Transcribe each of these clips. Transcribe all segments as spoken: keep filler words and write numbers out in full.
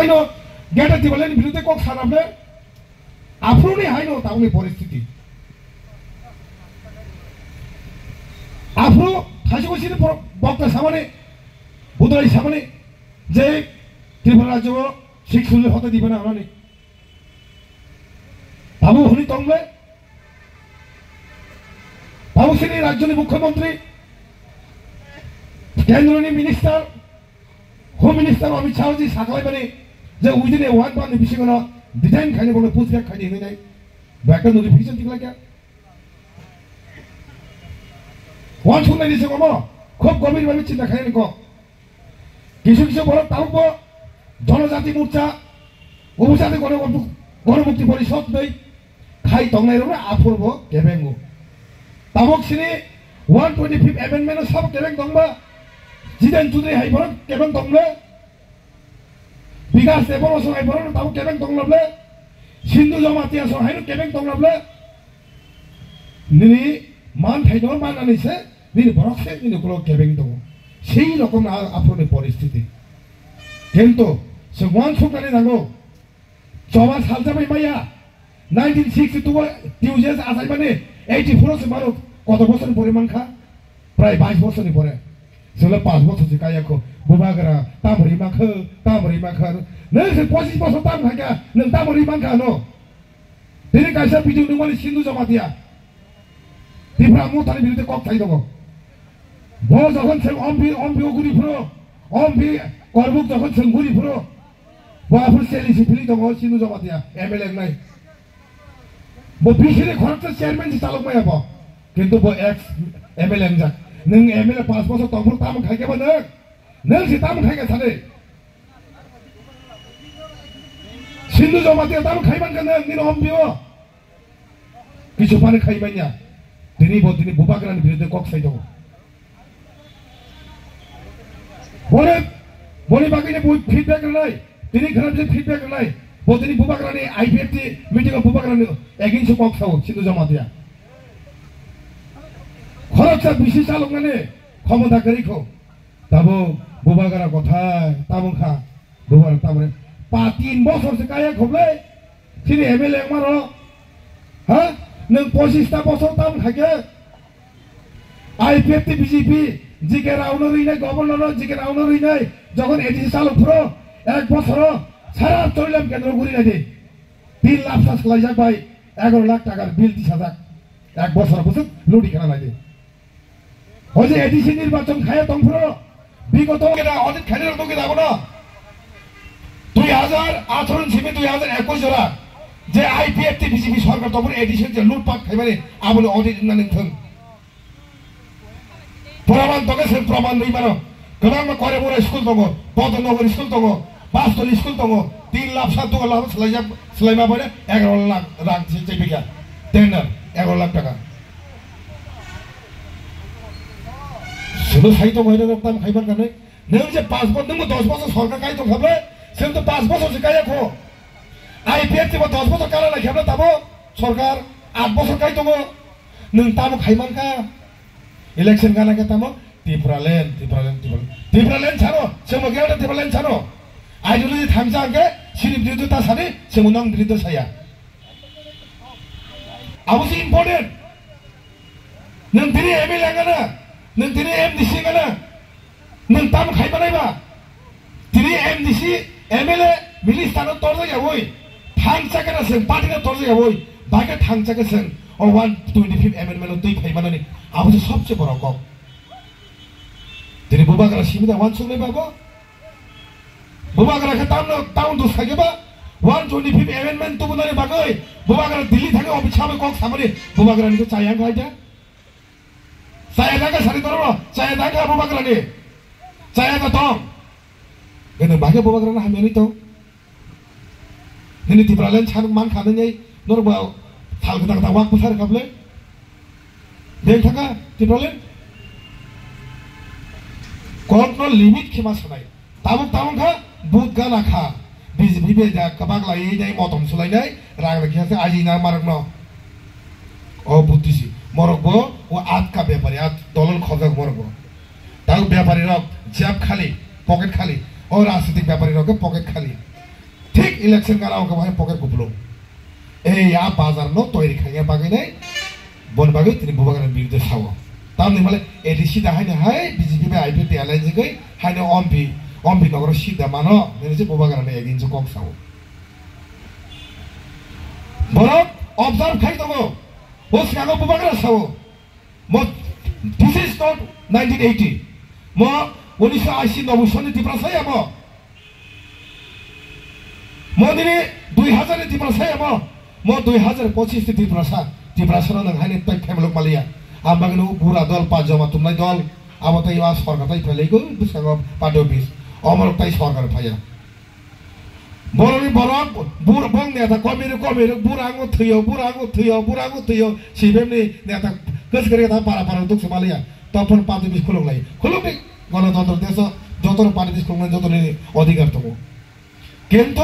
Haino geta Tipraland birudhe kok sanable, aphuru ni haino tabukni poristiti. Aphuru thaisiko sini por-, bokta samani, budai samani, je Tripura rajyo o sik sujui hote dibe na honani. Tabuk hwnwi tongle, tabuk sini rajyoni mukhyamantri, kendroni minister, Home Minister Amit Shah ji saklaimani je within a one month ni bisingo no detain khaini bono push back khaini hinwi nai. Bo ekta notification tiklai kha. Uansuknaini se omo khub gobir bhabe chinta khainani kok. Kisu kisu borok tabukbo Jonojati Morcha, Upojati Gono-, Gonomukti Porishod bai khai tongnai rokno aphurbo kebengo. Tabuk sini one twenty-fifth amendment o sabo kebeng tongba, Jiten Chaudhary hai borok kebeng tongba, Bikas Debbarma song hai borok tabuk kebeng tonglable, Sindhu Jamatia song haino kebeng tonglable, nini man thaino manani se, nini borok se nini ukulok kebeng tongo. Sei rokom a-, aphurni poristiti. Kintu se uansuknani nango, choba saljabai maya, nineteen sixty-two o T U J S achaimani eighty-four o se maro koto bosor pore mankha? Prai bais bosor ni pore. Selo pas bosor se kaya kho. Bubagra tamri makha, tamri makha. Nang se pochis bosor tam khaika, nang tamri mankha no. Tini kaisa video nungmani Sindhu Jamatia. Tipra Mothani birudhe kok thai tongo. Bo jokhon se ompi, ompi o guri phuro, ompi korbuk jokhon se guri phuro. Bo aphuru seli si phili tongo Sindhu Jamatia, M L A wngnai. Bo bisini khoroksa chairman si chalok maya bo. Kintu bo ex M L A wngjak. Nwng M L A pas bosor tongphuru tamo khaikhe bo nwng? Nwng si tamo khaikhe sadi? Sindhu Jamatia tamo khaiman khe nwng nini ompi o? Kisu phano khai manya. Tini bo tini Bubagrani birudhe kok sai tongo. Bore, boni bagwi ni bo feedback rwnai. Tini khana je feedback rwnai. Bo tini Bubagrani I P F T meeting o Bubagrani against o kok sao, Sindhu Jamatia. Khoroksa bisi chaloknani khomota kwrwi kho. Tabo Bubagra kothai tamo kha. Bubagra tamre pa tin bosor se kaya khoblai. Chini M L A wngmano. Ha? Nwng pochista bosor tam khaikhe? I P F T B J P, G K Rao no rinai, governor no G K Rao no rinai, jokhon A D C chalok phuro, ek bosoro sara Charilam kendro guri nai di. Bill lapsa swlaijak bai, egaro lakh takar bill tisajak. Ek bosor bwswk ludi khana nai di. O je A D C nirbachon khaya tongphuru, bigoto keda audit khairok dogwi dagono. Dui hajar atharo ni simi dui hajar ekush jora je I P F T B J P sorkar tongphuru A D C je lutpat khaimani aboni audit wngna nangthung. Praman tongkhe se praman rwi mano. Kwbangma Korebura school tongo, Bodonogor school tongo, Bastoli school tongo, tin lakh sa, dua lakh swlaijak, swlaima bono egaro lakh rang se chebika. Tender egaro lakh taka. Sino sai tongo hino tam khaiman kanai. Nwng je pas bosor, nwng dos bosor sorkar kai tong khablai, sino to pas bosor se kaya kho. I P F T bo dos bosor kala lai khablai tabo sorkar at bosor kai tongo. Nwng tamo khaiman ka? Election gana khe tamo Tipraland, Tipraland, Tipraland. Tipraland sano, chwngbo khe Tipraland sano. Ideology thangsa hwnkhe sini biruddhe ta sadi, chwngbo nang biruddhe saya. Abo se important. Nwng tini M L A ngana, nwng tini M D C ngana, nwng tamo khaimanai ba? Tini M D C, M L A, minister no torjak yawi, thangsa khe na chwng party no torjak yawi, bai khe thangsa khe chwng o one twenty-fifth amendment no twi phaimanani, abo se sobse boro kok. Tini Bubagra simi da wansuknai ba bo? Bubagra khe tamno town dos khaikhe ba? One twenty-fifth amendment tubunani bagwi Bubagra Delhi thangwi office sabai kok samani Bubagra ni khe chaya khai da? Chaya da khe sari toro, chaya da khe Bubagra ni? Chaya da tong. Gana bagwi Bubagra na hamyani tong. Nini Tipraland chang man kha nini norok ba thal kata kata wak bwsar kable. Beng thaka Tipraland. Kok no limit khema sanai. Tabuk tabuk kha but gana kha. B J P be da kabak lai nai motom sulai nai rang rang khe aji na marok no. O buddhisi morok bo o atka bepari at dolol khojak morok bo. Tang bepari rok jab khali, pocket khali. O rajnitik bepari rok pocket khali. Thik election gana o khe bahai pocket kupulung. Ei ya bazar no toiri khaina bagwi nai, bon bagwi tini Bubagra ni biruddhe sao. Tamni male A D C da haino hai B J P bai I P F T alliance gwi haino ompi, ompi nogoro sida mano, nini se Bubagra ni against o kok sao. Borok observe khai tongo. O swngo Bubagra sao. Mo, this is not nineteen eighty. Mo unisho ashi noboi soni Tiprasa ya mo. Mo nini dui hazar ni Tiprasa ya mo. Mo dui hazar pochis ni Tiprasa. Tiprasa no nang haini tai family maliya. Ambagino bura dol pa joma tumnai dol. Abo tai a sorkar tai phelai go bwskango party office. Omorok tai sorkar phaya. Borokni borok, bur-, bong neta komiru, komiru, burango thwiyo, burango thwiyo, burango thwiyo, C P M ni neta kwchwkari ta para para duk se maliya, topon party bis khuluk lai, khuluk ni, gonotontro deso, joto party bis khuluk lai, joto ni odhikar tongo. Kintu,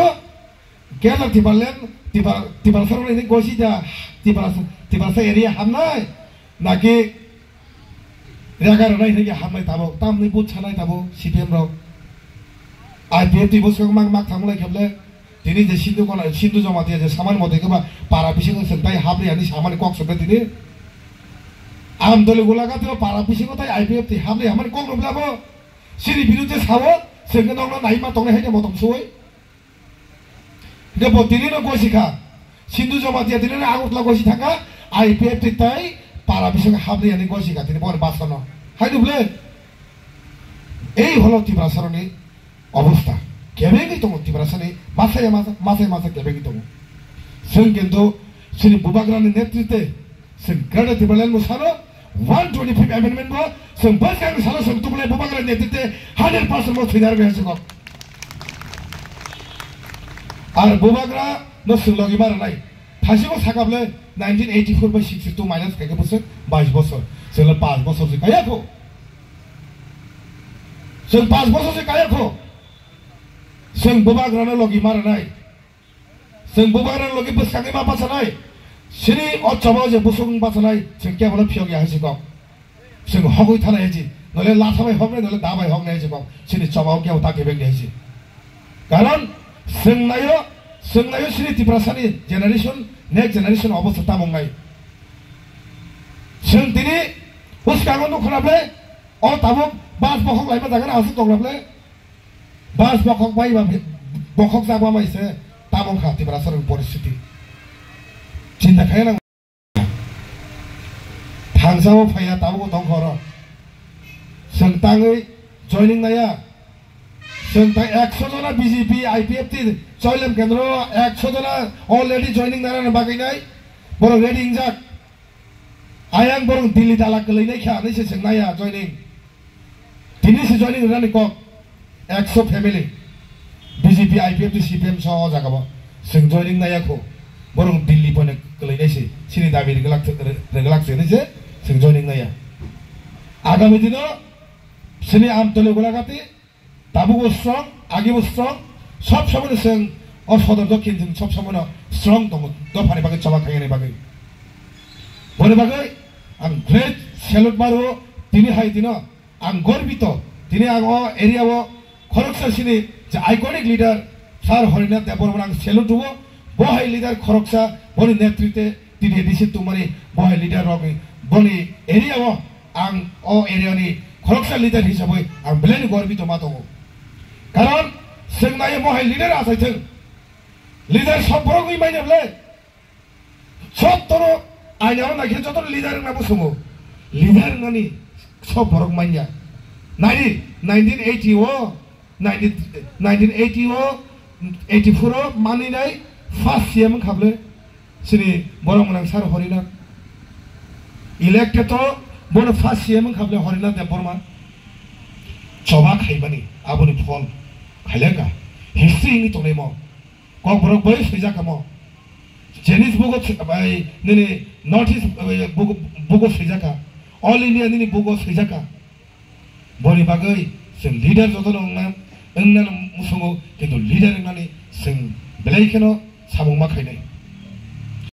Greater Tipraland, Tipra-, Tiprasa rok ni gosi ja, Tiprasa, Tiprasa area hamnai, naki Rega rwnai hinwi hamnai tabuk, tamni but sanai tabuk C P M rok. I P F T bwswk mang mak thangmulai kheble, tini je Sindhu kono, Sindhu Jamatia je samani mote khe ba para bisingo chwng tai hapri ani samani kok sokle tini. Amdoli Golaghatio para bisingo tai I P F T hapri hamani kok nubla bo. Sini biruddhe sao, chwng khe nokno nai ma tongnai hai khe motom suwi. Hingke bo tini no gosi kha. Sindhu Jamatia tini no Agartala gosi thangkha. I P F T tai para bisingo hapri ani gosi kha tini bo basano. Hai duble. Ei holo Tiprasa roni obostha. Kebengwi tongo Tiprasa ni masaya masa, masaya masa kebengwi tongo. Chwng kintu chini Bubagra ni netritwe Chwng Greater Tipraland mwsalo one twenty-fifth amendment bo chwng bwskang salo chwng tubulai Bubagra netrite hundred percent bo thwina rwgwi hachwk. Ar Bubagra no chwng logi ma rwnai. Thasibo sakable nineteen eighty-four bai sixty-two minus khaikhe bwswk bais bosor. Chwngno panch bosor se kaya kho. Chwng panch bosor se kaya kho. Chwng Bubagra no logi ma rwnai. Chwng Bubagra logi bwskangwi ma bachanai. Sini o choba je busung bachanai, chwng kebono phiyok ya hai si kok. Chwng hogwi thanai hai si. Nole latha bai hoknai, nole da bai hoknai hai si kok. Sini choba o kebo ta kebeng hai si. Karon chwng nayo, chwng nayo sini Tiprasani generation, next generation obostha tamung nai. Chwng tini bwskango nukho na ble, o tabuk bas bokhok laima jaga na aswk tong na ble. Bas bokhok bai ba, bokhok jak ba mai se tamung kha Tiprasa rok poristhiti. Chinta khaina nang. Thangsao phaiya tabuk tong khoro. Chwng tangwi joining naya. Chwng tai ekso jona B J P, I P F T, Choilem Kendro ekso jona already joining nana bagwi nai. Borok ready wngjak. Ayang borok Delhi dala kwlwi nai kha, nai se chwng naya joining. Tini se joining rwnani kok ekso family, B J P, I P F T, C P M soho o jaga bo chwng joining nai ya kho. Borok Delhi poino kwlwi nai se, chini dabi rwgwlak, rwgwlak se nai se chwng joining nai ya. Agami dino chini Amtoli Golaghati Tabukbo strong, agibo strong, sob somoino chwng o sodor dokhin chwng sob somoino strong tongo, dophani bagwi choba khainani bagwi. Boni bagwi ang great salute maro, tini hai dino ang gorbito, tini ang o area o khoroksa sini je iconic leader Sir Harinath Debbarmano ang salute rwo, bo hai leader khoroksa boni netrite T D A D C tongmani bo hai leader rokni boni area o ang o area ni khoroksa leader hisabwi ang belai ni gorbito ma tongo. Karon chwng nai mo hai leader achaithwng. Leader sob borok wi manya ble. Sob toro aina ro naikhe joto leader wngna bo songo. Leader wngnani sob borok manya. Nai di, nineteen eighty o Nineteen, nineteen eighty o, eighty-four o manwi nai first C M wngkha ble chini borok mwnang Sir Harinath. Elected o bono first C M wngkha ble Harinath Debbarma. Choba khaimani aboni phol khailangkha. History wngwi tongnai mo. Kokborok bai swijak kha mo. Chinese bugo swi-, bai nini North East, bai bugo, bugo swijak kha. All India nini bugo swijak kha. Boni bagwi chwng leader jotono wngna, wngna musungo, kintu leader wngnani chwng belai kheno samung ma khainai.